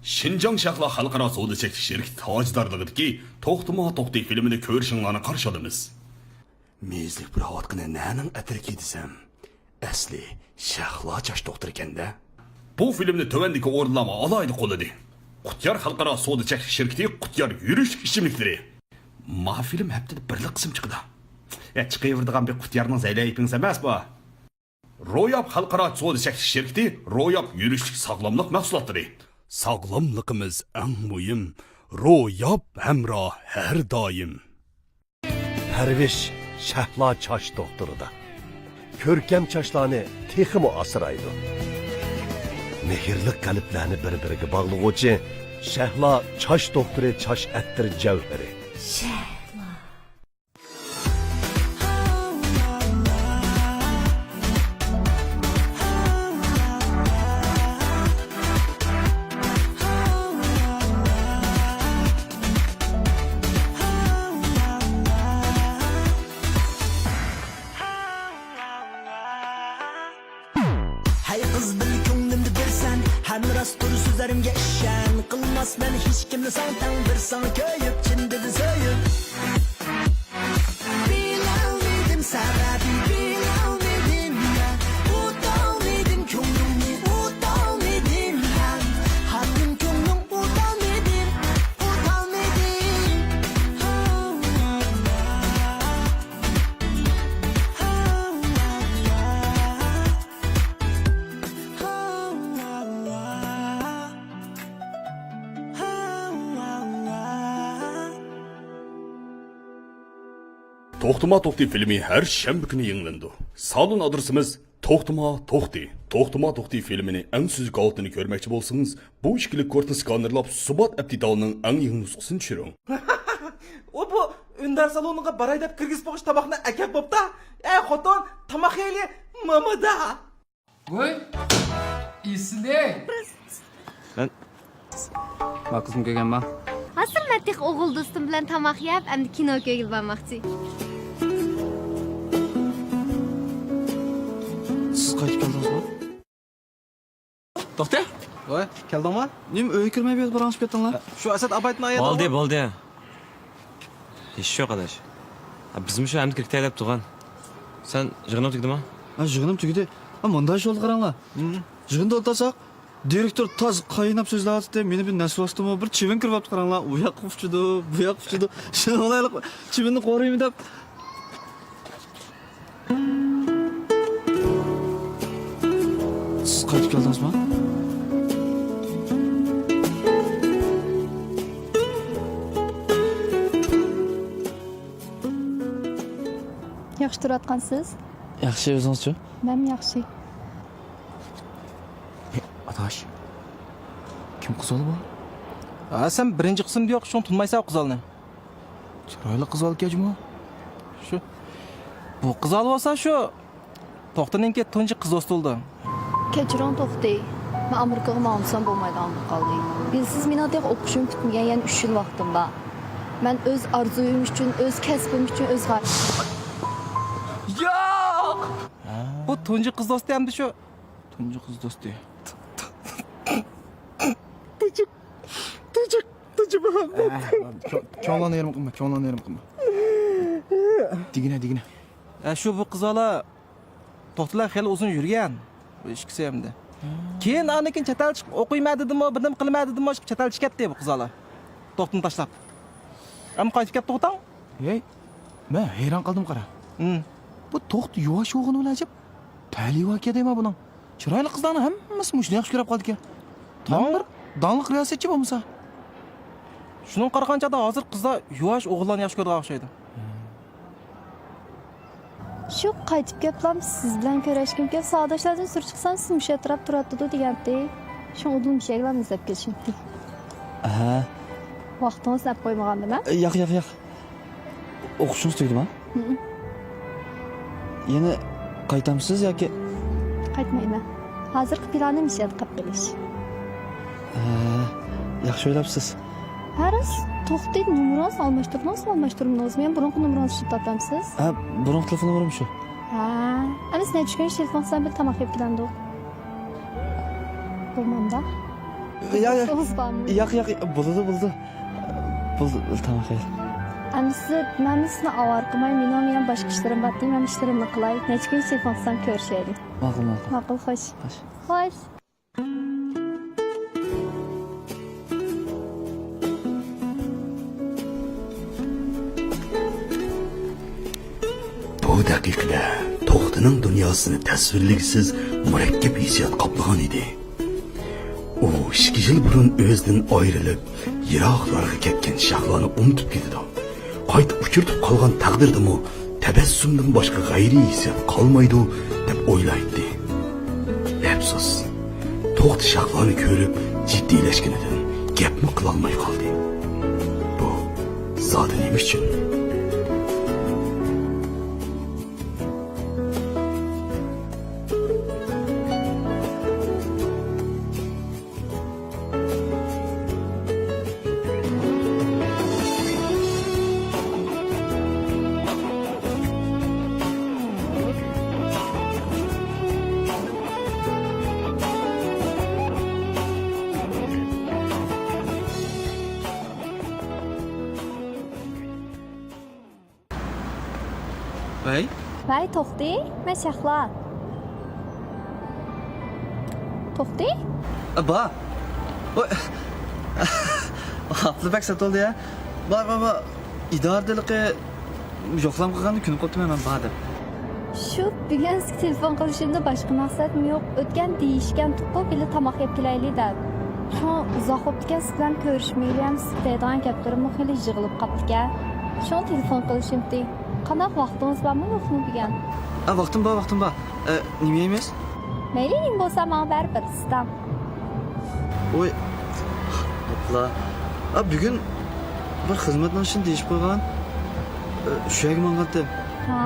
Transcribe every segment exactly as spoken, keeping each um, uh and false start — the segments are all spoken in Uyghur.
شىنجاڭ شەھلا خەلقئارا سودا چەكلىك شىركىتى تاجدارلىقىدىكى توختىما توختى فىلىمىنى كۆرۈشۈڭلارنى قارشى ئالىمىز. مېيىزلىك پۇراۋاتقىنى نەنىڭ ئەتىرىكى دېسەم، ئەسلى شەھلا چاچ دوختۇرى ئىكەن-دە. بۇ فىلىمنى تۆۋەندىكى ئورۇنلارمۇ ئالاھىدە قوللىدى. قۇتيار خەلقئارا سودا چەكلىك شىركىتى قۇتيار يۈرۈشلۈك ئىچىملىكلىرى. ما فىلىم ھەپتىدە بىرلا قىسىم چىقىدۇ. يا، چىقىۋېرىدىغان بىر قۇتيارنىڭ زەيلەيپىڭىز ئەمەس بۇ. روياپ خەلقئارا سودا چەكلىك شىركىتى روياپ يۈرۈشلۈك ساغلاملىق مەھسۇلاتلىرى. ساغلاملىقىمىز ئەڭ مۇھىم، روياپ ھەمراھ ھەر دائىم. پەرۋىش شەھلا چاچ دوختۇرىدا. كۆركەم چاچلارنى تېخىمۇ ئاسرايدۇ. مېھىرلىك قەلبلەرنى بىر-بىرىگە باغلىغۇچى شەھلا چاچ دوختۇرى چاچ ئەتىر جەۋھىرى. شەھلا. ھەي قىز، بىل كۆڭلۈمدە بىرسەن، ھەم راستتۇر سۆزلىرىمگە ئىشەن. قىلماسمەن ھېچكىمنى ساڭا تەڭ، بىر ساڭا كۆيۈپ، چىن دىلدىن سۆيۈپ. بىلەلمىدىم سەۋەبى، بىلەلمىدىم مەن. ئۇتالمىدىم كۆڭلۈڭنى، ئۇتالمىدىم مەن. خاتىن كۆڭلۈڭ ئۇتالمىدىم، ئۇتالمىدىم. توختىما توختى فىلىمى ھەر شەنبە كۈنى يېڭىلىنىدۇ. سالون ئادرېسىمىز توختىما توختى. توختىما توختى فىلىمىنى ئەڭ سۈزۈك ھالىتىنى كۆرمەكچى بولسىڭىز، بۇ ئىككىلىك كورتنى سكانېرلاپ، سۇبات ئەپ دېتالىنىڭ ئەڭ يېڭى نۇسخىسىنى چۈشۈرۈڭ. ئۇ بۇ ئۈندىدار سالونىغا باراي دەپ كىرگۈزۈپ قويغۇچ تاماقنى ئەكەپ بوپتا. ئەي خوتۇن، تاماق يەيلى، مامىدا. ۋوي، ئېسىلى. مەن ما قىزنى كۆرگەنما؟ ھازىر مەن تېخى ئوغۇل دوستۇم بىلەن تاماق يەپ، ئەمدى كىنو كۆرگىلى بارماقچى. سىز قايتىپ كەلدىڭىزمۇ؟ توختى. ۋاي، كەلدىڭما؟ نېمە ئۆيگە كىرمەي بۇ يەردە پاراڭلىشىپ كەتتىڭلار؟ شۇ ئەسەت ئابايتنى ئايادىڭ. بولدى، بولدى. ئىش يوق ئاداش. بىزمۇ شۇ ئەمدى كىرىپ كېتەي دەپ تۇرغان. سەن يىغىنىڭ تۈگىدىما؟ ھە، يىغىنىم تۈگىدى. ھە، مۇنداق ئىش بولدى قاراڭلار. يىغىندا ئولتۇرساق، دىرېكتور تاز قايناپ سۆزلەۋاتاتتى. مېنى بىر نەسۋاستىمۇ بىر چىۋىن كىرىۋاپتۇ قاراڭلار. ئۇ ياققا ئۇچىدۇ، بۇ ياققا ئۇچىدۇ. شۇنىڭ بىلەن چىۋىننى قورۇيمەن دەپ. سىز قايتىپ كەلدىڭىزما؟ ياخشى تۇرۇۋاتقانسىز؟ ياخشى، ئۆزىڭىزچۇ؟ مەنمۇ ياخشى. ھېي، ئاداش. كىم قىز بالا بۇ؟ ھە، سەن بىرىنچى قىسىمدا يوق، شۇڭا تونۇمايسەن قىز بالىنى. چىرايلىق قىز بالىكەن جۇمۇ. شۇ. بۇ قىز بالا بولسا شۇ توختىنىڭكى تۇنجى قىز دوستى بولىدۇ. كەچۈرۈڭ توختى. مەن ئامېرىكىغا ماڭمىسام بولمايدىغان بولۇپ قالدى. بىلىسىز، مېنىڭ تېخى ئوقۇشۇم پۈتمىگەن، يەنە ئۈچ يىل ۋاقتىم بار. مەن ئۆز ئارزۇيۇم ئۈچۈن، ئۆز كەسپىم ئۈچۈن، ئۆز غايىم. ياق! بۇ تۇنجى قىز دوستى ئەمدى شۇ. تۇنجى قىز دوستى. تىجىق، تىجىق، تىجىق. كۆڭلۈڭنى يېرىم قىلما، كۆڭلۈڭنى يېرىم قىلما. دېگىنە، دېگىنە. ئە، شۇ بۇ قىز بالا توختى بىلەن خېلى ئۇزۇن يۈرگەن. بۇ ئىككىسى ئەمدى. كېيىن ئاندىن كېيىن چەت ئەل چىقىپ ئوقۇيمەن دېدىمۇ، بىر نېمە قىلىمەن دېدىمۇ، چەت ئەل چىقىپ كەتتى بۇ قىز بالا. توختىنى تاشلاپ. ئەمما قايتىپ كەپتۇ خوتۇن. ھەي، مەن ھەيران قالدىم قارا. ھىم. بۇ توختى يۇۋاش بولغىنى بىلەن ئەجەب تەلىيى باركەن دەيمەن بۇنىڭ. چىرايلىق قىزلارنىڭ ھەممىسى مۇشۇنى ياخشى كۆرۈپ قالىدىكەن. تام بىر داڭلىق رىياسەتچى بولمىسا. شۇنىڭغا قارىغاندا ھازىر قىزلار يۇۋاش ئوغۇللارنى ياخشى كۆرىدىغان ئوخشايدۇ. شۇ قايتىپ كەپلا سىز بىلەن كۆرۈشكۈم كەپ، ساۋاقداشلاردىن سۈر چىقسام، سىز مۇشۇ ئەتراپتا تۇراتتىدۇ دېگەنتى. شۇڭا ئۇدۇل مۇشۇ يەرگىلا ئىزدەپ كېلىشىمتى. ھە. ۋاقتىڭىزنى ئەپ قويمىغاندىمەن؟ ياق، ياق، ياق. ئوقۇشىڭىز تۈگىدىما؟ ھىم. يەنە قايتامسىز ياكى؟ قايتمايمەن. ھازىرقى پىلانىم مۇشۇ يەردە قېلىپ قېلىش. ھە، ياخشى ئويلاپسىز. ھە راست، توختى، نومۇرىڭىزنى ئالماشتۇردىڭىزمۇ، ئالماشتۇرمىدىڭىزمۇ؟ يەنە بۇرۇنقى نومۇرىڭىزنى ئىشلىتىۋاتامسىز؟ ھە، بۇرۇنقى تېلېفون نومۇرۇم شۇ. ھە، ئەمىسە نەچچە كۈن ئىشلىتىۋالسام بىر تاماق يەپ كېلەمدۇق. بولمامدا. ياق، ياق. ئىشىڭىز بارمۇ؟ ياق، ياق، بولىدۇ، بولىدۇ. بولىدۇ، تامام، خەير. ئەمدى سىز، مەن سىزنى ئاۋارە قىلماي، مېنىڭ يەنە باشقا ئىشلىرىم بار، مەن ئىشلىرىمنى قىلاي. نەچچە كۈن تېلېفون قىلسام كۆرۈشەيلى. ماقۇل، ماقۇل. ماقۇل، خوش. خوش. خوش. بۇ دەقىقىدە توختىنىڭ دۇنياسىنى تەسۋىرلىگۈسىز مۇرەككەپ ھېسسىيات قاپلىغان ئىدى. ئۇ ئىككى يىل بۇرۇن ئۆزىدىن ئايرىلىپ، يىراقلارغا كەتكەن شەھلانى ئۇنتۇپ كېتىدۇ. قايتا ئۇچرىتىپ قالغان تەقدىردىمۇ تەبەسسۇمدىن باشقا غەيرىي ھېسسىيات قالمايدۇ، دەپ ئويلايتتى. ئەپسۇس، توختى شەھلانى كۆرۈپ جىددىيلەشكىنىدىن گەپمۇ قىلالماي قالدى. بۇ زادى نېمە ئۈچۈن؟ ۋەي. ۋەي، توختى، مەن شەھلا. توختى؟ ئە، با. ۋاي. ئاپلا بەك سەت بولدى يا. بار، بار، بار. ئىدارىدە ھېلىقى يوقلام قىلغاندا كۈنى قوپتىمەن مەن با دەپ. شۇ بۈگۈن سىزگە تېلېفون قىلىشىمدا باشقا مەقسەتمۇ يوق. ئۆتكەن دېيىشكەنتۇققۇ بىللە تاماق يەپ كېلەيلى دەپ. شۇڭا ئۇزاق بوپتىكەن سىز بىلەن كۆرۈشمىگىلى ھەم سىز دەيدىغان گەپلىرىممۇ خېلى يىغىلىپ قاپتىكەن. شۇڭا تېلېفون قىلىشىمتى. قانداق ۋاقتىڭىز بارمۇ يوقمۇ بۈگۈن؟ ئە، ۋاقتىم بار، ۋاقتىم بار. ئە، نېمە يەيمىز؟ مەيلى، نېمە بولسا ماڭا بەرىبىر، ئىستەڭ. ۋوي، ئاپلا. ئا، بۈگۈن بىر خىزمەتنىڭ ئىشىنى دېيىشىپ قويغان. ئە، شۇ يەرگە ماڭغانتىم. ھا،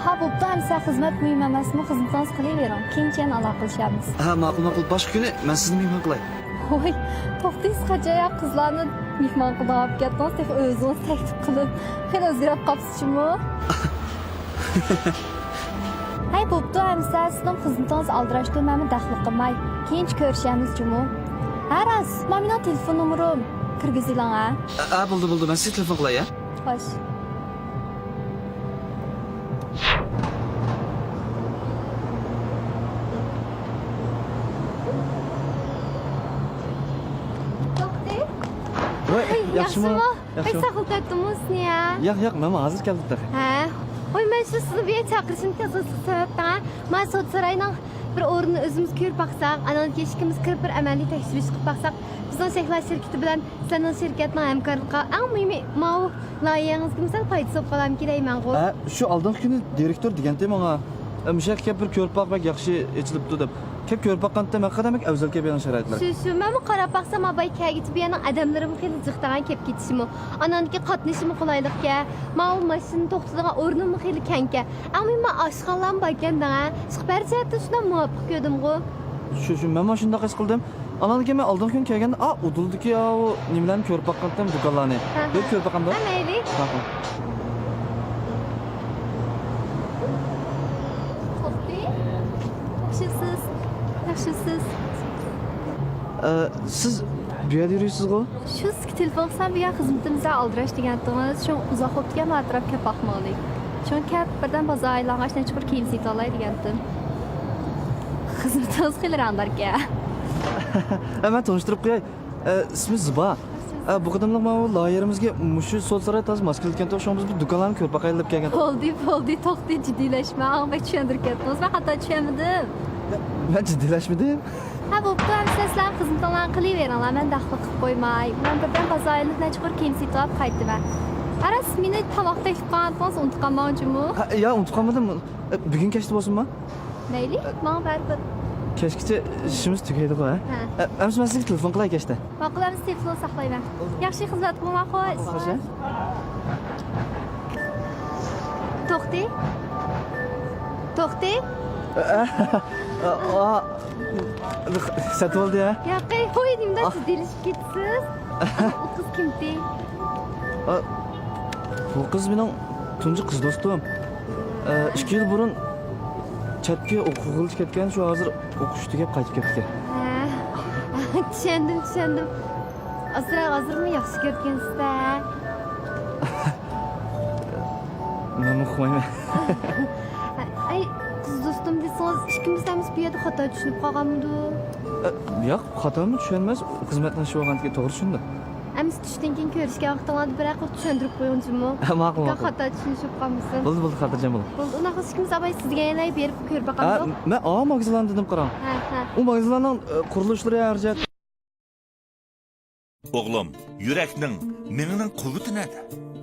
ھا، بوپتۇ، ئەمىسە خىزمەت مۇھىم ئەمەسمۇ، خىزمىتىڭىز قىلىۋېرىڭ. كېيىنچە يەنە ئالاقىلىشارمىز. ھە، ماقۇل، ماقۇل. باشقا كۈنى مەن سىزنى مېھمان قىلاي. ۋوي، توختى، سىز قاچان يا قىزلارنى مېھمان قىلىدىغان بولۇپ كەتتىڭىز؟ تېخى ئۆزىڭىز تەكلىپ قىلىپ، خېلى ئۆزگىرىپ قاپسىز جۇمۇ. ھەي، بوپتۇ، ئەمىسە سىزنىڭ خىزمىتىڭىز ئالدىراشتۇ، مەنمۇ دەخلى قىلماي. كېيىنچە كۆرۈشەرمىز جۇمۇ. ھە، راست، مانا مېنىڭ تېلېفون نومۇرۇم. كىرگۈزۈۋېلىڭ، ھە. ئە، ئە، بولدى، بولدى، مەن سىزگە تېلېفون قىلاي، ھە. خوش. توختى. ۋاي، ھەي، ياخشىمۇ؟ ياخشىمۇ؟ ياخشى. بەك ساقلىتىۋەتتىممۇ سىزنى يا؟ ياق، ياق، مەنمۇ ھازىر كەلدىم تېخى. ھە. ۋاي، مەن شۇ سىزنى بۇ يەرگە چاقىرىشىمدىكى ئاساسلىق سەۋەب دەڭ. مانا سودا ساراينىڭ بىر ئورنىنى ئۆزىمىز كۆرۈپ باقساق، ئانان كېيىن ئىككىمىز كىرىپ بىر ئەمەلىي تەكشۈرۈش قىلىپ باقساق، بىزنىڭ شەھلا شىركىتى بىلەن سىلەرنىڭ شىركەتنىڭ ھەمكارلىقىغا ئەڭ مۇھىمى ماۋۇ لايىھەڭىزگە مىسال پايدىسى بولۇپ قالارمىكىن دەيمەنغۇ. ھە، شۇ ئالدىنقى كۈنى دىرېكتور دېگەنتى ماڭا، ئە، مۇشۇ يەرگە كەپ بىر كۆرۈپ باق، بەك ياخشى ئېچىلىپتۇ دەپ. كەپ كۆرۈپ باققانتىم، ھەقىقەتەن بەك ئەۋزەلكەن بۇ يەرنىڭ شارائىتلىرى. شۇ، شۇ، مەنمۇ قاراپ باقسام، ھا باي كەلگۈچە بۇ يەرنىڭ ئادەملىرىمۇ خېلى جىق دېگەن كەپ كېتىشىمۇ. ئاناندىكى قاتنىشىمۇ قولايلىقكەن. ماۋۇ ماشىنا توختىدىغان ئورنىمۇ خېلى كەڭكەن. ئەڭ مۇھىمى ئاشخانىلارمۇ باركەن دەڭە. ئىشقا بەرچە تۇشۇنام مۇۋاپىق كۆردۈمغۇ. شۇ، شۇ، مەنمۇ شۇنداق ھېس قىلدىم. ئاناندىن كېيىن مەن ئالدىنقى كۈنى كەلگەندە، ئا، ئۇدۇلدىكى ئاۋۇ نېمىلەرنى كۆرۈپ باققانتىم، دۇكانلارنى. ھە، ھە. بېرىپ كۆرۈپ باقامدۇ؟ ھە، مەيلى. ماقۇل. توختى. ياخشىمسىز؟ ياخشىمسىز؟ ئە، سىز بۇ يەردە يۈرۈيسىزغۇ؟ شۇ سىزگە تېلېفون قىلسام، بۈگۈن خىزمىتىمىزدە ئالدىراش دېگەنتىڭىز، شۇڭا ئۇزاق بوپتىكەن، ئەتراپقا كەپ باقمىغىلى. شۇڭا كەپ، بىردەم بازار ئايلانغاچ نەچچە قۇر كىيىم سېتىۋالاي دېگەنتىم. خىزمىتىڭىز خېلى رەڭداركەن. ھە، مەن تونۇشتۇرۇپ قوياي. ئە، ئىسمى زىبا. ئە، بۇ قېتىملىق ماۋۇ لايىھەلىرىمىزگە مۇشۇ سودا ساراي تازا ماس كېلىدىكەنتۇ، شۇڭا بىز بىر دۇكانلارنى كۆرۈپ باقايلى دەپ كەلگەن. بولدى، بولدى، توختى، جىددىيلەشمە، ئاڭ بەك چۈشەندۈرۈپ كەتتىڭىز، مەن خاتا چۈشەنمىدىم. مەن جىددىيلەشمىدىم. ھە، بوپتۇ، ئەمىسە سىلەر خىزمىتىڭلارنى قىلىۋېرىڭلار، مەن داخلىق قىلىپ قويماي. مەن بىردەم بازار ئايلىنىپ نەچچە قۇر كىيىم سېتىۋاپ قايتىمەن. ئەرەس، مېنى تاماق تەكلىپ قىلغانتىڭىز ئۇنتۇپ قالماڭ جۇمۇ. ھە، يا، ئۇنتۇپ قالمىدىم. ئە، بۈگۈن كەچتە بولسۇنما؟ مەيلى، ماڭا بەرىبىر. كەچكىچە ئىشىمىز تۈگەيدىغۇ، ھە؟ ھە. ئە، ئەمىسە مەن سىزگە تېلېفون قىلاي كەچتە. ماقۇل، ئەمىسە تېلېفون ساقلايمەن. ياخشى، خىزمەت قىلىڭلار، خوش. خوش، ھە؟ توختى. توختى. ئە، ئە، ئە، ئا. سەت بولدى، ھە؟ ياقەي، ھوي، نېمىنداق جىددىيلىشىپ كېتىسىز؟ ئۇ قىز كىمتى؟ ئا، بۇ قىز مېنىڭ تۇنجى قىز دوستۇم. ئە، ئىككى يىل بۇرۇن چەتكە ئوقۇغىلى كەتكەن، شۇ ھازىر ئوقۇش تۈگەپ قايتىپ كەپتىكەن. ھە. چۈشەندىم، چۈشەندىم. ئازراق ھازىرمۇ ياخشى كۆرگەنسىز-دە. مەنمۇ ئۇقمايمەن. ئەي، قىز دوستۇم دېسىڭىز، ئىككىمىز ھەممىسى بۇ يەردە خاتا چۈشىنىپ قالغانمىدۇق؟ ئە، ياق، خاتامۇ چۈشەنمەس. خىزمەتنىڭ ئىشى بولغاندىكىن توغرا چۈشەندىم. ئەمىسە چۈشتىن كېيىن كۆرۈشكەن ۋاقتىڭلاردا بىرەر قېتىم چۈشەندۈرۈپ قويۇڭ جۇمۇ. ھە، ماقۇل، ماقۇل. خاتا چۈشىنىشىپ قالمىسۇن. بولدى، بولدى، خاتىرجەم بولۇڭ. بولدى، ئۇنداقتا ئىككىمىز ئاۋاي سىزگە يەنە بېرىپ كۆرۈپ ھە، باقامدۇق؟ مەن ئا ماگىزىنلارنى دېدىم، قاراڭ. ھە، ھە. ئۇ ماگىزىنلارنىڭ، ئە، قۇرۇلۇشلىرى ھەر جەھەت. ئوغلۇم، يۈرەكنىڭ، مېڭىنىڭ قۇۋۋىتى نەدە؟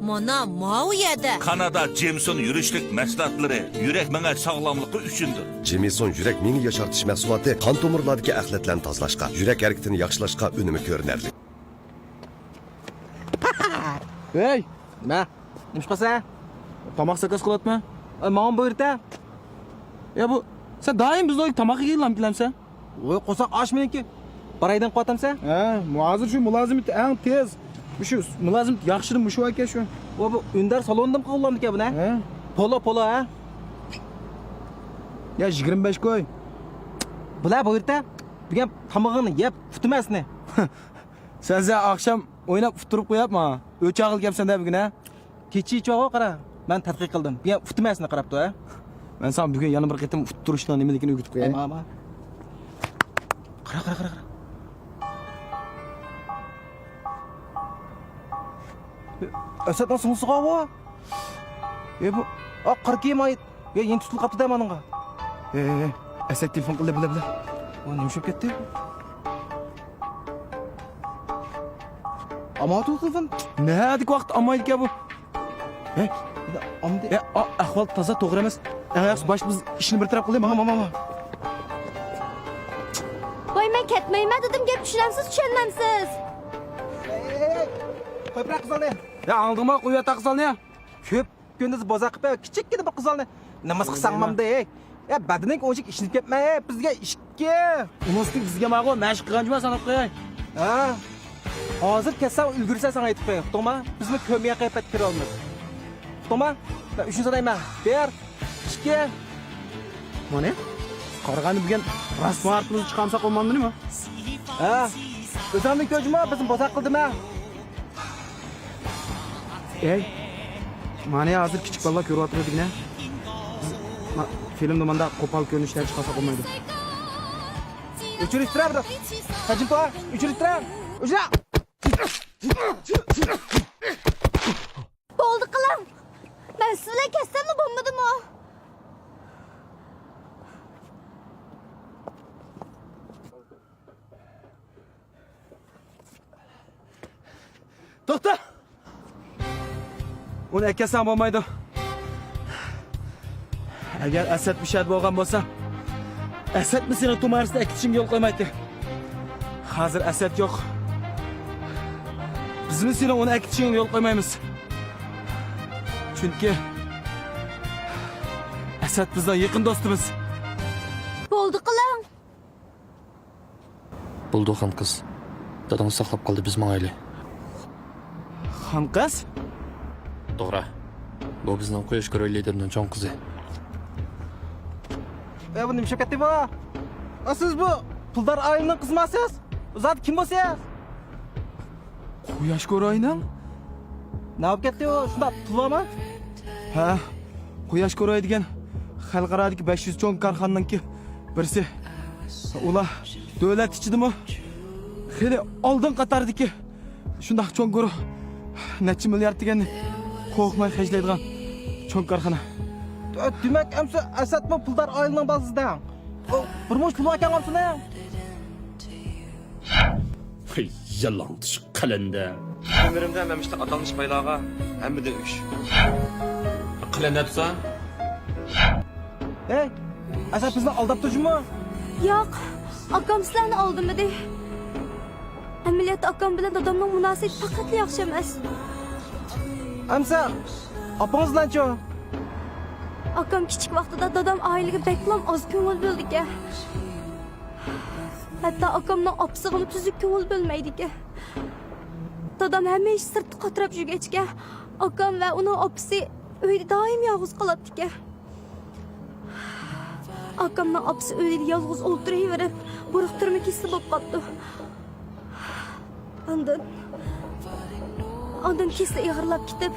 مانا، ماۋۇ يەردە. كانادا جېمسون يۈرۈشلۈك مەھسۇلاتلىرى يۈرەك مېڭە ساغلاملىقى ئۈچۈندۇر. جېمسون يۈرەك مېڭە ياشارتىش مەھسۇلاتى قان تومۇرلاردىكى ئەخلەتلەرنى تازىلاشقا، يۈرەك ھەرىكىتىنى ياخشىلاشقا ئۈنۈمى كۆرۈنەرلىك. ھەي، مە، نېمە ئىش قىلسەن؟ تاماق زاكاز قىلىۋاتىمەن. ئە، ماڭا بۇيرۇتە. يا بۇ، سەن دائىم بىزنىڭ ئۆيگە تاماق يېگىلى كېلەمسەن؟ ۋوي، قورساق ئاچ مېنىڭكى. باراي دەپ قويۇۋاتامسەن؟ ھە، مۇ-، ھازىر شۇ مۇلازىمىتى ئەڭ تېز. شۇ مۇلازىمىتى ياخشىدىن مۇشۇ ئىكەن شۇ. ۋوي، بۇ ئۈندەر سالونىدىمۇ قوغلامدىكەن بۇنى؟ ھە. پولو، پولو، ھە؟ يا، يىگىرمە بەش قوي. بۇلار بۇيرۇتە. بۈگۈن تامىقىڭنى يەپ، ئۇتتۇرىمەن سېنى. سەن، سەن ئاخشام ئويناپ ئۇتتۇرۇپ قويۇپ ماڭا. ئۆچ ئاغىلى كەپسەن-دە بۈگۈن، ھە؟ كېچە ئىچىۋالغۇ، قارا. مەن تەتقىق قىلدىم. بۈگۈن ئۇتتۇرىمەن سېنى، قاراپ تۇر، ھە؟ مەن ساڭا بۈگۈن يەنە بىر قېتىم ئۇتتۇرۇشنىڭ نېمىلىكىنى ئۆگىتىپ قوياي. ماڭا، ماڭا. قارا، قارا، قارا، قارا. ئەسەتنىڭ سىڭلىسىغۇ بۇ. ئە، بۇ، ئا، قارا كىيىم ئايت. يا، يېڭى تۇتۇلۇپ قاپتۇ-دە مانىڭغا. ئە، ئە، ئە، ئەسەت تېلېفون قىلدى، بىلە، بىلە. ئۇ نېمە ئىش بولۇپ كەتتى؟ ئاماتۇ تېلېفون. نەدىكى ۋاقىت ئامايدىكەن بۇ. ھە؟ ئامدى. ئە، ئا-، ئەھۋال تازا توغرا ئەمەس. ئەڭ ياخشىسى باش بىز ئىشنى بىر تەرەپ قىلىمىز. ماما، ماما. ۋاي، مەن كەتمەيمەن دېدىم، گەپ چۈشىنەمسىز، چۈشەنمەمسىز؟ ئەي، ئەي، ئەي. قويۇپ بېرە قىزلارنى. يا، ئاڭلىدىڭمۇ؟ قويۇۋەت قىزلارنى. كۆپ كۈندۈز بوزەك قىلىپ، كىچىككىنە بىر قىزلارنى نېمىسى قىلساڭ مامدا، ئەي. يا، بەدىنىڭ ئونچىكى ئىشىنىپ كەتمە، ئەي. بىزگە ئىشىككى. ئۇنىڭ ئۈستىگە بىزگە ماغۇ مەشىق قىلغان جۇما ساناپ قوياي. ھە. ھازىر كەتسەڭ ئۈلگۈرسەن ساڭا ئېيتىپ قوياي. ئۇقتۇڭما؟ بىزمۇ كۆرمىگەن قىياپەتتە كىرىۋالىمىز. ئۇقتۇڭما؟ مەن ئۈچىنچى سانايمەن. بىر، ئىككى. مانا، قارىغاندا بۈگۈن راست مائارىپىمىزنى چىقارمىساق بولمامدۇ نېمە؟ ھە، ئۆزۈڭدىن كۆرجىمۇ، بىزنى بوزەك قىلدىمە. ئەي، مانا ھازىر كىچىك بالىلار كۆرۈۋاتىدۇ دېگىنە. بىز، ما، فىلىمدا مانداق قوپال كۆرۈنۈشلەر چىقارساق بولمايدۇ. ئۆچۈرۈشتۈرە بىر. سەجىن تۇر، ئۆچۈرۈشتۈرە. ئۆچۈرە. بولدى قىلىڭ! مەن سىز بىلەن كەتسەملا بولمىدىمۇ؟ توختا! ئۇنى ئەكەلسەڭ بولمايدۇ. ئەگەر ئەسەت مۇشۇ يەردە بولغان بولسا، ئەسەتمۇ سېنىڭ تۇمارىسىنى ئەكېتىشىڭگە يول قويمايتتى. ھازىر ئەسەت يوق. بىزمۇ سېنىڭ ئۇنى ئەكېتىشىڭگە يول قويمايمىز. چۈنكى ئەسەت بىزنىڭ يېقىن دوستىمىز. بولدى قىلىڭ. بولدى، خانقىز. دادىڭىز ساقلاپ قالدى، بىز ماڭايلى. خانقىز؟ توغرا. بۇ بىزنىڭ قۇياش گۇرۇھى لىدېرىنىڭ چوڭ قىزى. ئە، بۇ نېمە ئىش بولۇپ كەتتى بۇ؟ ئا، سىز بۇ پۇلدار ئائىلىنىڭ قىزىما سىز؟ ئۇ زادى كىم بولسىز؟ قۇياش گۇرۇھىنىڭ؟ نېمە بولۇپ كەتتى ئۇ؟ شۇنداق پۇل بارمۇ؟ ھە، قۇياش گۇرۇھى دېگەن خەلقئارادىكى بەش يۈز چوڭ كارخانىنىڭكى بىرسى. ئۇلار دۆلەت ئىچىدىمۇ خېلى ئالدىن قاتاردىكى شۇنداق چوڭ گۇرۇھ. نەچچە مىليارد دېگەننى قورقماي خەجلەيدىغان چوڭ كارخانا. دە-، دېمەك، ئەمسە ئەسەتمۇ پۇلدار ئائىلىنىڭ بالىسى دەڭ. ئۇ بىر مۇنچە پۇلى باركەن ئەمسىنىڭ. يالاڭتۇش قەلەندەر. ئۆمرۈمدە مەن مۇشۇنداق ئاتالمىش بايلارغا ھەممىدىن ئۆچ. قەلەندەر تۇرسا؟ ھەي، ئەسەت بىزنى ئالداپتۇ جۇمۇ؟ ياق، ئاكام سىلەرنى ئالدىمىدى. ئەمەلىيەتتە ئاكام بىلەن دادامنىڭ مۇناسىۋىتى پەقەتلا ياخشى ئەمەس. ئەمسە ئاپىڭىز بىلەنچۇ؟ ئاكام كىچىك ۋاقتىدا دادام ئائىلىگە بەكلا ئاز كۆڭۈل بۆلىدىكەن. ھەتتا ئاكامنىڭ ئاپىسىغىمۇ تۈزۈك كۆڭۈل بۆلمەيدىكەن. دادام ھەمىشە سىرتتا قاتراپ يۈرگەچكە، ئاكام ۋە ئۇنىڭ ئاپىسى ئۆيدە دائىم يالغۇز قالاتتىكەن. ئاكامنىڭ ئاپىسى ئۆيدە يالغۇز ئولتۇرۇۋېرىپ، بۇرۇق تۈرمە كېسىلى بولۇپ قاپتۇ. ئاندىن، ئاندىن كېسىلى ئېغىرلاپ كېتىپ،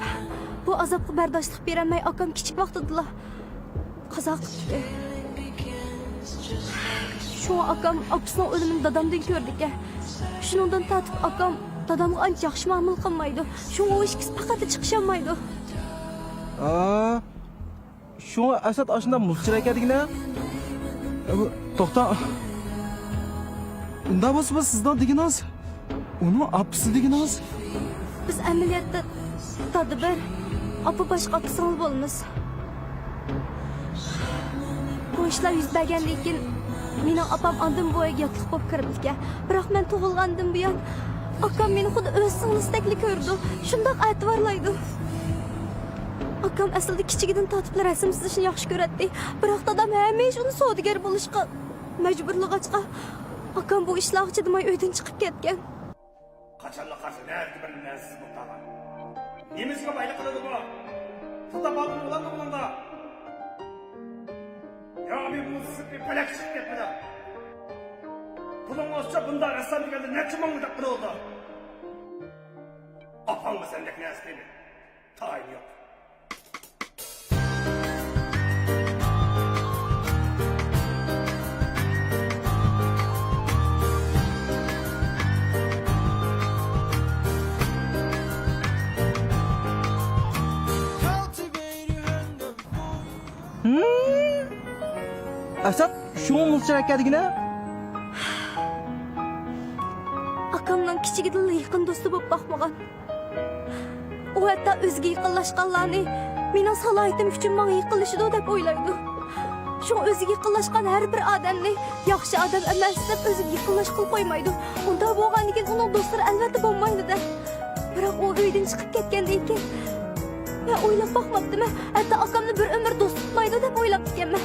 بۇ ئازابقا بەرداشلىق بېرەلمەي، ئاكام كىچىك ۋاقتىدىلا قازا قىپتىكەن. شۇڭا ئاكام ئاپىسىنىڭ ئۆلۈمىنى دادامدىن كۆرىدىكەن. شۇنىڭدىن تارتىپ ئاكام دادامغا ئانچە ياخشى مۇئامىلە قىلمايدۇ. شۇڭا ئۇ ئىككىسى پەقەتلا چىقىشالمايدۇ. ئا، شۇڭا ئەسەت ئاشۇنداق مۇزچىراي ئىكەن دېگىنە. ئە، بۇ، توختاڭ. ئۇنداق بولسا، بۇ سىزنىڭ دېگىنىڭىز، ئۇنىڭ ئاپىسى دېگىنىڭىز؟ بىز ئەمەلىيەتتە دادا بىر، ئاپا باشقا، ئاكا سىڭىل بولىمىز. بۇ ئىشلار يۈز بەرگەندىن كېيىن، مېنىڭ ئاپام ئاندىن بۇ ئۆيگە ياتلىق بولۇپ كىرىپتىكەن. بىراق مەن تۇغۇلغاندىن بۇيان، ئاكام مېنى خۇددى ئۆز سىڭلىسىدەكلا كۆرىدۇ، شۇنداق ئەتىۋارلايدۇ. ئاكام ئەسلىدە كىچىكىدىن تارتىپلا رەسىم سىزىشنى ياخشى كۆرەتتى. بىراق دادام ھەمىشە ئۇنى سودىگەر بولۇشقا مەجبۇرلىغاچقا، ئاكام بۇ ئىشلارغا چىدىماي ئۆيدىن چىقىپ كەتكەن. قاچانلا قارىسا نەدە بىر نەرسىسى بولۇپ قالغان. نېمىسىگە بايلىق قىلىدۇ بۇ؟ پۇل تاپالمىدى بولامدۇ بۇنىڭدا؟ يا مېنىڭ سىرتى پەلەك چىقىپ كەتمىدى. پۇلۇڭ بولسا بۇنداق رەسسام دېگەندە نەچچە مىڭ دەپ قىلىۋاتىدۇ. ئاپاڭغا سەندەك نەرسە دېمە. تايىنى يوق. ھىم؟ ئەسەت شۇڭا مۇزچىراي ئىكەن دېگىنە؟ ئاكامنىڭ كىچىكىدىنلا يېقىن دوستى بولۇپ باقمىغان. ئۇ ھەتتا ئۆزىگە يېقىنلاشقانلارنى مېنىڭ سالاھىيىتىم ئۈچۈن ماڭا يېقىنلىشىدۇ دەپ ئويلايدۇ. شۇڭا ئۆزىگە يېقىنلاشقان ھەر بىر ئادەمنى ياخشى ئادەم ئەمەس دەپ ئۆزىگە يېقىنلاشقىلى قويمايدۇ. ئۇنداق بولغاندىكىن ئۇنىڭ دوستلىرى ئەلۋەتتە بولمايدۇ-دە. بىراق ئۇ ئۆيدىن چىقىپ كەتكەندىن كېيىن مەن ئويلاپ باقماپتىمەن، ھەتتا ئاكامنى بىر ئۆمۈر دوست تۇتمايدۇ دەپ ئويلاپتىكەنمەن.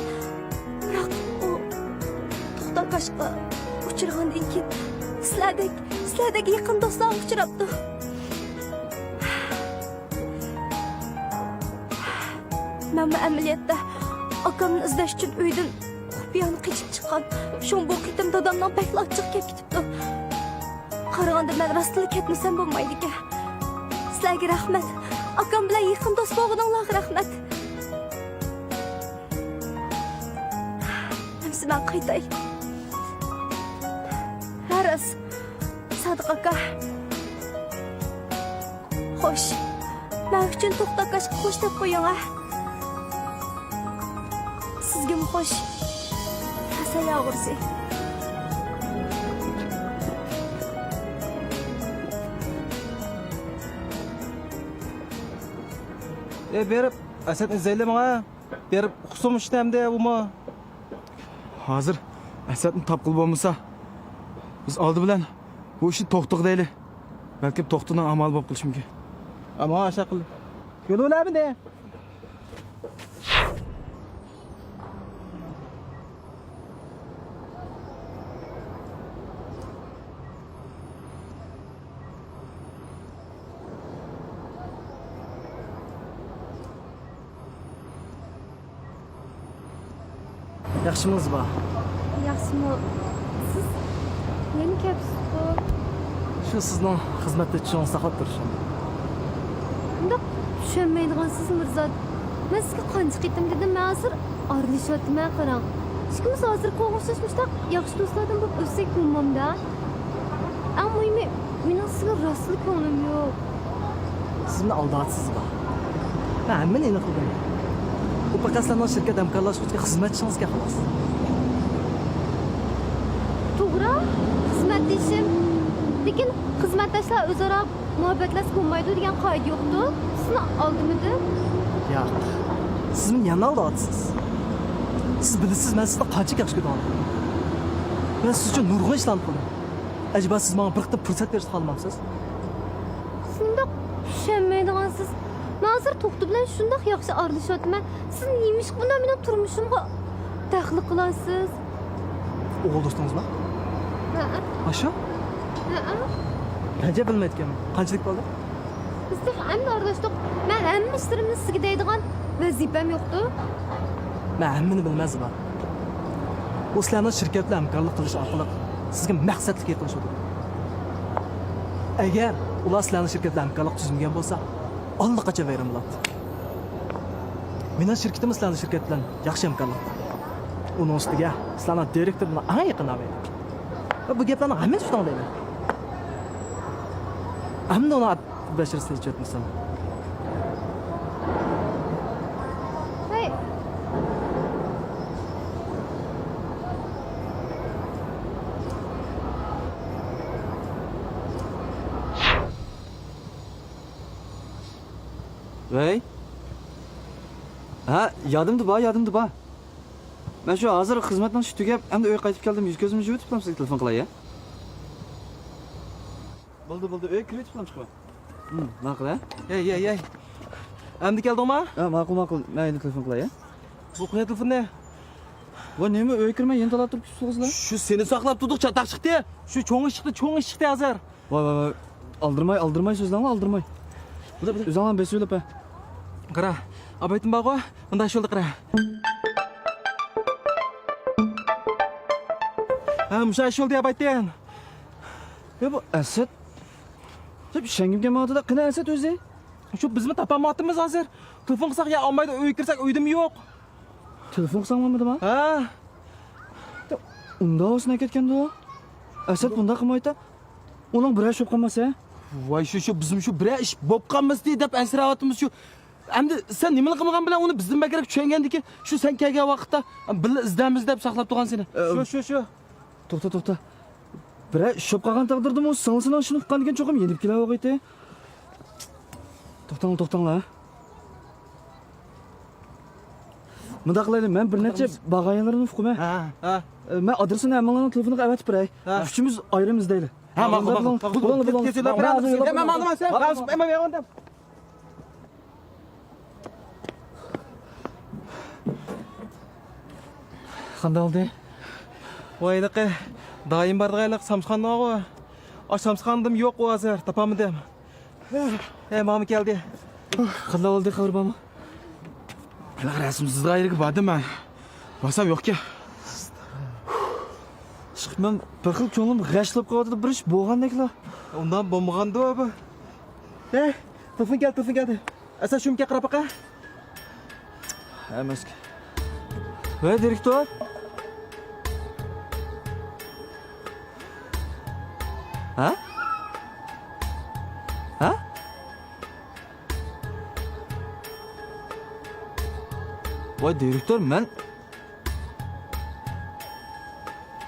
بىراق ئۇ توختى ئاكاشقا ئۇچرىغاندىن كېيىن سىلەردەك، سىلەردەك يېقىن دوستلارغا ئۇچراپتۇ. مەنمۇ ئەمەلىيەتتە ئاكامنى ئىزدەش ئۈچۈن ئۆيدىن خۇپىيانە قېچىپ چىققان. شۇڭا بۇ قېتىم دادامنىڭ بەكلا ئاچچىقى كەپ كېتىپتۇ. قارىغاندا مەن راستلا كەتمىسەم بولمايدىكەن. سىلەرگە رەھمەت. ئاكام بىلەن يېقىن دوست بولغىنىڭلارغا رەھمەت. ئەمسە مەن قايتاي. ھە، راست. سادىق ئاكا. خوش. مەن ئۈچۈن توختى ئاكاشقا خوش دەپ قويۇڭ، ھە. سىزگىمۇ خوش. ھەسەن ياغۇرسى. ئە، بېرىپ ئەسەتنى ئىزدەيلى ماڭا. بېرىپ ئۇقسۇن ئىشنى ئەمدى ئۇمۇ. ھازىر ئەسەتنى تاپقىلى بولمىسا، بىز ئالدى بىلەن بۇ ئىشنى توختىغا دەيلى. بەلكىم توختىنىڭ ئامالى بولۇپ قېلىشى مۇمكىن. ئەمما ئاشۇ قىل. يولۇۋېلەمدى. ياخشىمۇ زىبا؟ ياخشىمۇ؟ سىز يەنە كەپسىزغۇ؟ شۇ سىزنىڭ خىزمەتتە چىشىڭىزنى ساقلاپ تۇرۇشۇم. ئۇنداق چۈشەنمەيدىغانسىز، مىرزات. مەن سىزگە قانچە قېتىم دېدىم، مەن ھازىر ئارىلىشىۋاتىمەن، قاراڭ. ئىككىمىز ھازىرقى ئوخشاش مۇشۇنداق ياخشى دوستلاردىن بولۇپ ئۆتسەك بولمامدۇ؟ ئەڭ مۇھىمى، مېنىڭ سىزگە راستلا كۆڭلۈم يوق. سىز مېنى ئالداۋاتىسىز، با. مەن ھەممىنى ئېنىقلىدىم. ئۇ پەقەت سىلەرنىڭ شىركەت ھەمكارلاشقۇچى خىزمەتچىڭىزكەن، خالاس. توغرا، خىزمەتدىشىم. لېكىن خىزمەتداشلار ئۆزئارا مۇھەببەتلەشسە بولمايدۇ دېگەن قائىدە يوقتۇ. سىزنى ئالدىمىدىم. ياق. سىز مېنى يەنە ئالداۋاتىسىز. سىز بىلىسىز، مەن سىزنى قانچىلىك ياخشى كۆرىدىغانلىقىنى. مەن سىز ئۈچۈن نۇرغۇن ئىشلارنى قىلدىم. ئەجەبا سىز ماڭا بىر قېتىم پۇرسەت بېرىشنى خالىمامسىز؟ شۇنداق چۈشەنمەيدىغانسىز. مەن ھازىر توختى بىلەن شۇنداق ياخشى ئارىلىشىۋاتىمەن. سىز نېمىشقا بۇنداق مېنىڭ تۇرمۇشۇمغا دەخلى قىلاسىز؟ ئوغۇل دوستىڭىزمۇ؟ ھەئە. ئاشۇ؟ ھەئە. ئەجەب بىلمەيدىكەنمەن. قانچىلىك بولدى؟ بىز تېخى ئەمدى ئارىلاشتۇق. مەن ھەممە ئىشلىرىمنى سىزگە دەيدىغان ۋەزىپەم يوقتۇ. مەن ھەممىنى بىلىمەن، زىبا. ئۇ سىلەرنىڭ شىركەت بىلەن ھەمكارلىق قىلىش ئارقىلىق سىزگە مەقسەتلىك يېقىنلىشىۋاتىدۇ. ئەگەر ئۇلار سىلەرنىڭ شىركەت بىلەن ھەمكارلىق تۈزمىگەن بولسا، ئاللىقاچان ۋەيران بولاتتى. مېنىڭ شىركىتىم سىلەرنىڭ شىركەت بىلەن ياخشى ھەمكارلىقتا. ئۇنىڭ ئۈستىگە سىلەرنىڭ دىرېكتور بىلەن ئەڭ يېقىن ھەمراھ. بۇ گەپلەرنىڭ ھەممىسى شۇنداق دەيمەن. ئەمدى ئۇنىڭ بەشىرىسىنى ئىچىۋەتمىسەم. ھەي! ۋەي. ھە، يادىمدا بار، يادىمدا بار. مەن شۇ ھازىر خىزمەتنىڭ ئىشى تۈگەپ، ئەمدى ئۆيگە قايتىپ كەلدىم. يۈز كۆزۈمنى يۇيۇۋېتىپلا سىزگە تېلېفون قىلاي، ھە؟ بولدى، بولدى. ئۆيگە كىرىۋېتىپلا چىقىمەن. ھىم، ماقۇل، ھە؟ ھەي، ھەي، ھەي. ئەمدى كەلدىڭما؟ ھە، ماقۇل، ماقۇل. مەن ئەمدى تېلېفون قىلاي، ھە؟ بۇ قويە تېلېفوننى. ۋاي، نېمە ئۆيگە كىرمەي يەنە تالا تۇرۇپ كېتىپسىز، لا؟ شۇ سېنى ساقلاپ تۇردۇق، چاتاق چىقتى. شۇ چوڭ ئىش چىقتى، چوڭ ئىش چىقتى ھازىر. ۋاي، ۋاي، ۋاي. ئالدىرماي، ئالدىرماي سۆزلەڭلار، ئالدىرماي. بۇدا، بۇدا. ئۆزۈڭلار بېسىۋېلىپ، ھە. قارا، ئابايتىن بارغۇ، مۇنداق شولدا قارا. ھە، مۇشۇ شولدا ئابايتىن. يا، بۇ ئەسەت. يا، ئىشەنگۈم كەلمەيۋاتىدۇ. قېنى ئەسەت ئۆزى؟ شۇ بىزمۇ تاپالمايۋاتىمىز ھازىر. تېلېفون قىلساق يا ئالمايدۇ، ئۆيگە كىرسەك ئۆيدىمۇ يوق. تېلېفون قىلساڭلارمىدىما؟ ھە. ئۇنداق بولسا نەگە كەتكەندۇ؟ ئەسەت بۇنداق قىلمايتا. ئۇنىڭ بىرەر شوپ قالماس، ھە؟ ۋاي، شۇ، شۇ، بىزمۇ شۇ بىرەر ئىش بوپ قالمىسىدى دەپ ئەنسىرەۋاتىمىز شۇ. ئەمدى سەن نېمىلا قىلمىغان بىلەن ئۇنى بىزدىن بەكرەك چۈشەنگەندىكىن، شۇ سەن كەلگەن ۋاقىتتا بىللە ئىزدەيمىز دەپ ساقلاپ تۇرغان سېنى. ئە، شۇ، شۇ، شۇ. توختا، توختا. بىرەر شوپ قالغان تەقدىردىمۇ سىڭلىسىنىڭ ئىشىنى ئۇققاندىكىن چوقۇم يېنىپ كېلەۋاتاتتى. توختاڭلار، توختاڭلار. مۇنداق قىلايلى، مەن بىر نەچچە بارغان يەرلىرىنى ئۇقىمەن. ھە، ھە. ئە، مەن ئادرېسىنى ھەممىڭلارنىڭ تېلېفونىغا ئەۋەتىپ بېرەي. ھە. ئۈچىمىز ئايرىم ئىزدەيلى. ھە، ماقۇل، ماقۇل. بولۇڭلار، بولۇڭلار. مەن ھازىر يوللاپ بېرىمەن. قانداق بولدى؟ ۋاي، ھېلىقى دائىم بارىدىغان ھېلىقى سامسىخانا بارغۇ. ئاشۇ سامسىخانىدىمۇ يوق ئۇ ھازىر، تاپالمىدىم. ھەي، ماما كەلدى. قانداق بولدى، خەۋىرى بارمۇ؟ ھېلىقى رەسىم سىزىدىغان يەرگە باردىم مەن. بارسام يوقكەن. ئىشقىلىپ مەن بىر خىل كۆڭلۈم غەش بولۇپ قېلىۋاتىدۇ، بىر ئىش بولغاندەكلا. ئۇنداق بولمىغاندۇ بۇ. ھەي، تېلېفون كەلدى، تېلېفون كەلدى. ئەسەت شۇمكەن قاراپ باقە. ئەمەسكەن. ۋەي، دىرېكتور. ھە؟ ھە؟ ۋاي، دىرېكتور، مەن.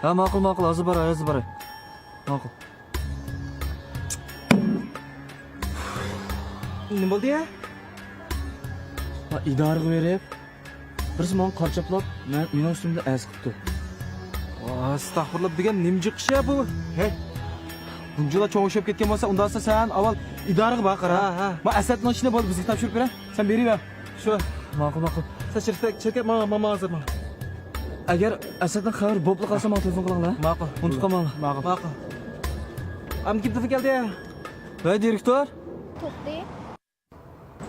ھە، ماقۇل، ماقۇل، ھازىر باراي، ھازىر باراي. ماقۇل. نېمە بولدى يا؟ ھە، ئىدارىگە بېرىپ، بىرسى ماڭا قارا چاپلاپ، مەن، مېنىڭ ئۈستۈمدە ئەرز قىپتۇ. ئەستەغپۇرۇللا، دېگەن نېمە جىق ئىش يا بۇ؟ ھەي، بۇنچىلا چوڭ ئىش بولۇپ كەتكەن بولسا، ئۇنداقتا سەن ئاۋۋال ئىدارىگە بار، قارا. ھە، ھە. ما ئەسەتنىڭ ئىشىنى بولدى، بىزگە تاپشۇرۇپ بېرە. سەن بېرىۋەر. شۇ. ماقۇل، ماقۇل. سەن شىركەت، شىركەت ماڭا، ماڭا ھازىر ماڭا. ئەگەر ئەسەتنىڭ خەۋىرى بولۇپلا قالسا، ماڭا تېلېفون قىلىڭلار. ماقۇل. ئۇنتۇپ قالماڭلار. ماقۇل. ئەمدى كىم تېلېفون كەلدى؟ ۋەي، دىرېكتور. توختى.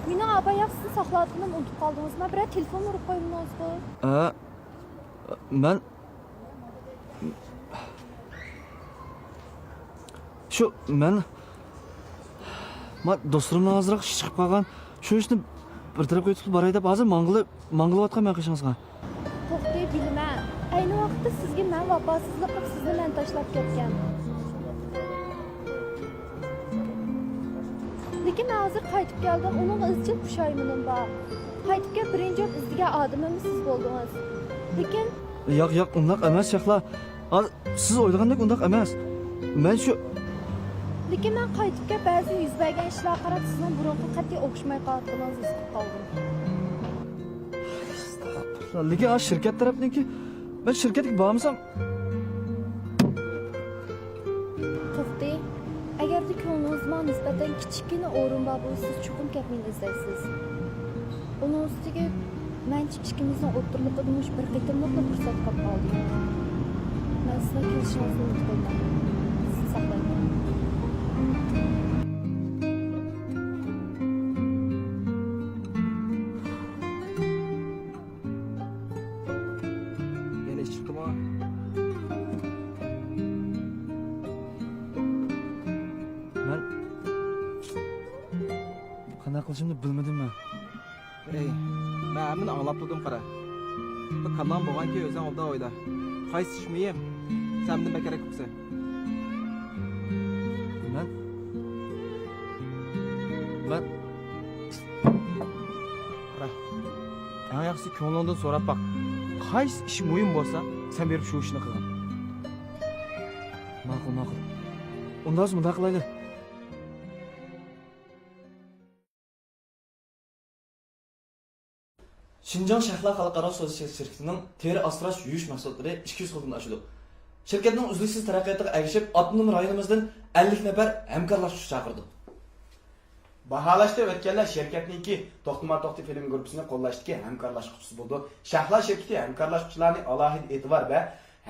مېنىڭ ئاپاياق سىزنى ساقلاۋاتقىنىمنى ئۇنتۇپ قالدىڭىزمۇ؟ بىرەر تېلېفون ئۇرۇپ قويمىدىڭىزغۇ؟ ھە، مەن شۇ، مەن، ما، دوستلىرىمنىڭ ئازراق ئىشى چىقىپ قالغان. شۇ ئىشنى بىر تەرەپكە ئېتىپ باراي دەپ، ھازىر ماڭغىلى، ماڭغىلىۋاتقان مەن قېشىڭىزغا. توختى، بىلىمەن. ئەينى ۋاقىتتا سىزگە مەن ۋاپاسىزلىق قىلىپ، سىزنى مەن تاشلاپ كەتكەن. لېكىن مەن ھازىر قايتىپ كەلدىم، ئۇنىڭغا ئىزچىل پۇشايمىنىم بار. قايتىپ كېلىپ بىرىنچى بولۇپ ئىزدىگەن ئادىمىم سىز بولدىڭىز. لېكىن ياق، ياق، ئۇنداق ئەمەس، شەخلا. ھا، سىز ئويلىغاندەك ئۇنداق ئەمەس. مەن شۇ لېكىن مەن قايتىپ كېلىپ بەزى يۈز بەرگەن ئىشلارغا قاراپ سىزنىڭ بۇرۇنقى قەتئىي ئوخشىماي قالغانلىقىڭىزنى ھېس قىلىپ قالدىم. لېكىن ھا شىركەت تەرەپنىڭكى، مەن شىركەتكە بارمىسام. توختى، ئەگەردە كۆڭلىڭىزدە ماڭا نىسبەتەن كىچىككىنە ئورۇن بار بولسا، سىز چوقۇم كەپ مېنى ئىزدەيسىز. ئۇنىڭ ئۈستىگە مەنچە ئىككىمىزنىڭ ئوتتۇرىلىقىدا مۇشۇ بىر قېتىملىقلا پۇرسەت قاپ قالدى. مەن سىزنىڭ كېلىشىڭىزنى ئۈمىد قىلىمەن. سىزنى ساقلايمەن. يەنە ئىچىپتىما؟ مەن قىلىشىمنى بىلمىدىم مەن. ئەي، مەن ھەممىنى ئاڭلاپ تۇردۇم، قارا. بىر كاللاڭ بولغانكى ئۆزۈڭ ئوبدان ئويلا. قايسى ئىش مۇھىم؟ سەن مەندىن بەكرەك ئۇقىسەن. مەن؟ مەن؟ قارا. ئەڭ ياخشىسى كۆڭلۈڭدىن سوراپ باق. قايسى ئىش مۇھىم بولسا، سەن بېرىپ شۇ ئىشنى قىلغىن. ماقۇل، ماقۇل. ئۇنداق بولسا مۇنداق قىلايلى. شىنجاڭ شەھلا خەلقئارا سودا شىركىتىنىڭ تېرە ئاسراش، يۇيۇش مەھسۇلاتلىرى ئىككى يۈز خىلدىن ئاشىدۇ. شىركەتنىڭ ئۈزلۈكسىز تەرەققىياتىغا ئەگىشىپ، ئاپتونوم رايونىمىزدىن ئەللىك نەپەر ھەمكارلاشقۇچى چاقىرىدۇ. باھالاشتا ئۆتكەنلەر شىركەتنىڭكى توختىما توختى فىلىم گۇرۇپپىسىنى قوللاشتىكى ھەمكارلاشقۇچىسى بولىدۇ. شەھلا شىركىتى ھەمكارلاشقۇچىلارنى ئالاھىدە ئېتىبار ۋە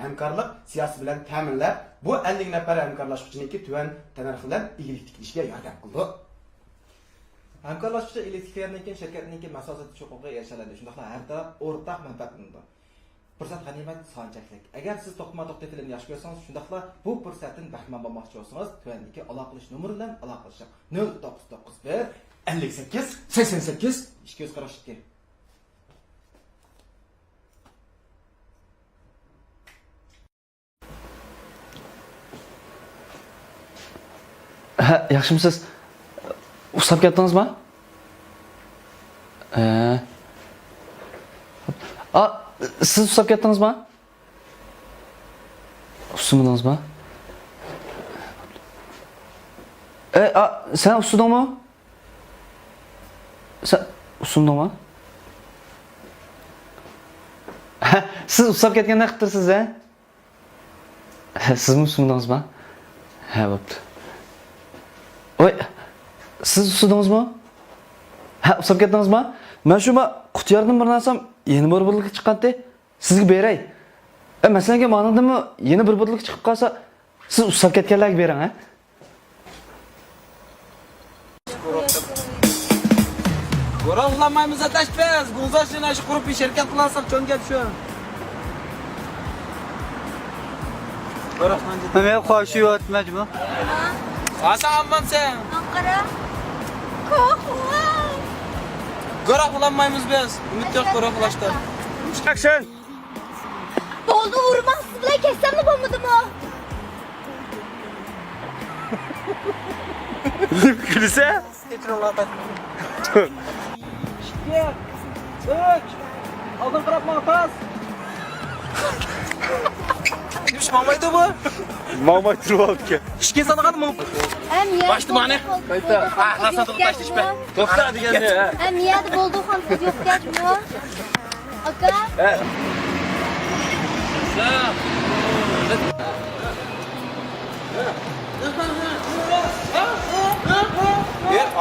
ھەمكارلىق سىياسىتى بىلەن تەمىنلەپ، بۇ ئەللىك نەپەر ھەمكارلاشقۇچىنىڭكى تۆۋەن تەننەرخ بىلەن ئىگىلىك تىكلىشىگە ياردەم قىلىدۇ. ھەمكارلاشقۇچى ئىگىلىك تىكلىگەندىن كېيىن شىركەتنىڭكى مەھسۇلات سېتىش ھوقۇقىغا ئېرىشەلەيدۇ، شۇنداقلا ھەر تەرەپ ئورتاق مەنپەئەتلىنىدۇ. پۇرسەت غەنىيمەت، سان چەكلىك. ئەگەر سىز توختىما توختى فىلىمنى ياخشى كۆرسىڭىز، شۇنداقلا بۇ پۇرسەتتىن بەھرىمەن بولماقچى بولسىڭىز، تۆۋەندىكى ئالاقىلىشىش نومۇرى بىلەن ئالاقىلىشىڭ. نۆل توققۇز توققۇز بىر، ئەللىك سەككىز، سەكسەن سەككىز، ئىككى يۈز قىرىق ئىككى. ھە، ياخشىمۇسىز؟ ئۇسساپ كەتتىڭىزما؟ ھە. ئا، سىز ئۇسساپ كەتتىڭىزما؟ ئۇسسىمىدىڭىزما؟ ئە، ئا، سەن ئۇسسىدىڭمۇ؟ سەن ئۇسسىمىدىڭما؟ ھە، سىز ئۇسساپ كەتكەندەك قىلىپ تۇرسىز، ھە؟ ھە، سىزمۇ ئۇسسىمىدىڭىزما؟ ھە، بوپتۇ. ۋاي، سىز ئۇسسىدىڭىزمۇ؟ ھە، ئۇسساپ كەتتىڭىزما؟ مەن شۇ ما قۇتىياردىن بىرنى ئالسام، يەنە بىر بوتۇلكا چىققانتى. سىزگە بېرەي. ئە، مەسىلەنكى، مانىڭدىنمۇ يەنە بىر بوتۇلكا چىقىپ قالسا، سىز ئۇسساپ كەتكەنلەرگە بېرىڭ، ھە؟ گۇرۇھلانمايمىز ئاداش بىز. گۇڭزا شىنايشى قۇرۇپ بىر شىركەت قىلالىساق چوڭ گەپ شۇ. گۇرۇھلان. مەن خۇشۇ ياتماجمۇ؟ ئاسان ئاممانسەن. ئانقارا. كوخوا. گۇرۇھلانمايمىز بىز. ئۈمىد يوق گۇرۇھلاشتا. ئەكشن. بولدى، ئۇرماڭ، سىز بىلەن كەتسەملا بولمىدىمۇ؟ كۈلسە. ئىككى، ئۈچ، ئالدىن قاراپ ماڭ، تاز. نېمىش ماڭمايدۇ بۇ؟ ماڭماي تۇرۇۋالىدىكەن. ئىككى سانىغان مۇ؟ باشتا مانا. قايتا. ئا، لاساتىغا تاشلىشىپ بەر. توختا دېگەننى، ھە. ئەم، يەدە بولدى، خانسىز يوق گەپمۇ؟ ئاكا.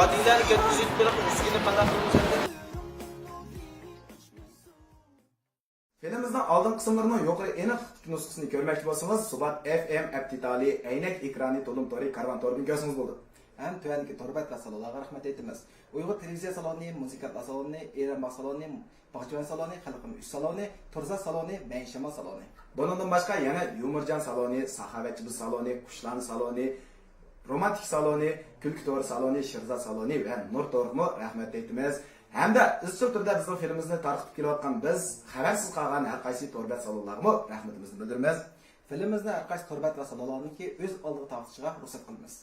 ئادىلەنى كەتكۈزۈپ بېرىپ، ئۈسكۈنە پادا قىلىمىز ئەمدى. فىلىمىمىزنىڭ ئالدىنقى قىسىملىرىنىڭ يۇقىرى ئېنىقلىقتىكى نۇسخىسىنى كۆرمەكچى بولسىڭىز، سۇبات ئەف ئېم ئەپ دېتالى، ئەينەك ئېكرانى، تولۇم تورى، كارۋان تورىدىن كۆرسىڭىز بولىدۇ. ھەم تۆۋەندىكى تور بەت ۋە سالونلارغا رەھمەت ئېيتىمىز. ئۇيغۇر تېلېۋىزىيە سالونى، مۇزىكانتلار سالونى، ئېرەن باغ سالونى، باغچىۋەن سالونى، خەلقىم ئۈچ سالونى، تۇرزا سالونى، مەيىن شامال سالونى. بۇنىڭدىن باشقا يەنە يۇمۇرجان سالونى، ساخاۋەتچى بىز سالونى، قۇشلارنى سالونى، رومانتىك سالونى، كۈلكە تورى سالونى، شىرزا سالونى ۋە نۇر تورىغىمۇ رەھمەت ئېيتىمىز. ھەمدە ئىزچىل تۈردە بىزنىڭ فىلىمىمىزنى تارقىتىپ كېلىۋاتقان بىز خەۋەرسىز قالغان ھەر قايسى تور بەت سالونلارغىمۇ رەھمىتىمىزنى بىلدۈرىمىز. فىلىمىمىزنى ھەر قايسى تور بەت ۋە سالونلارنىڭكى ئۆز ئالدىغا تارقىتىشىغا رۇخسەت قىلىمىز.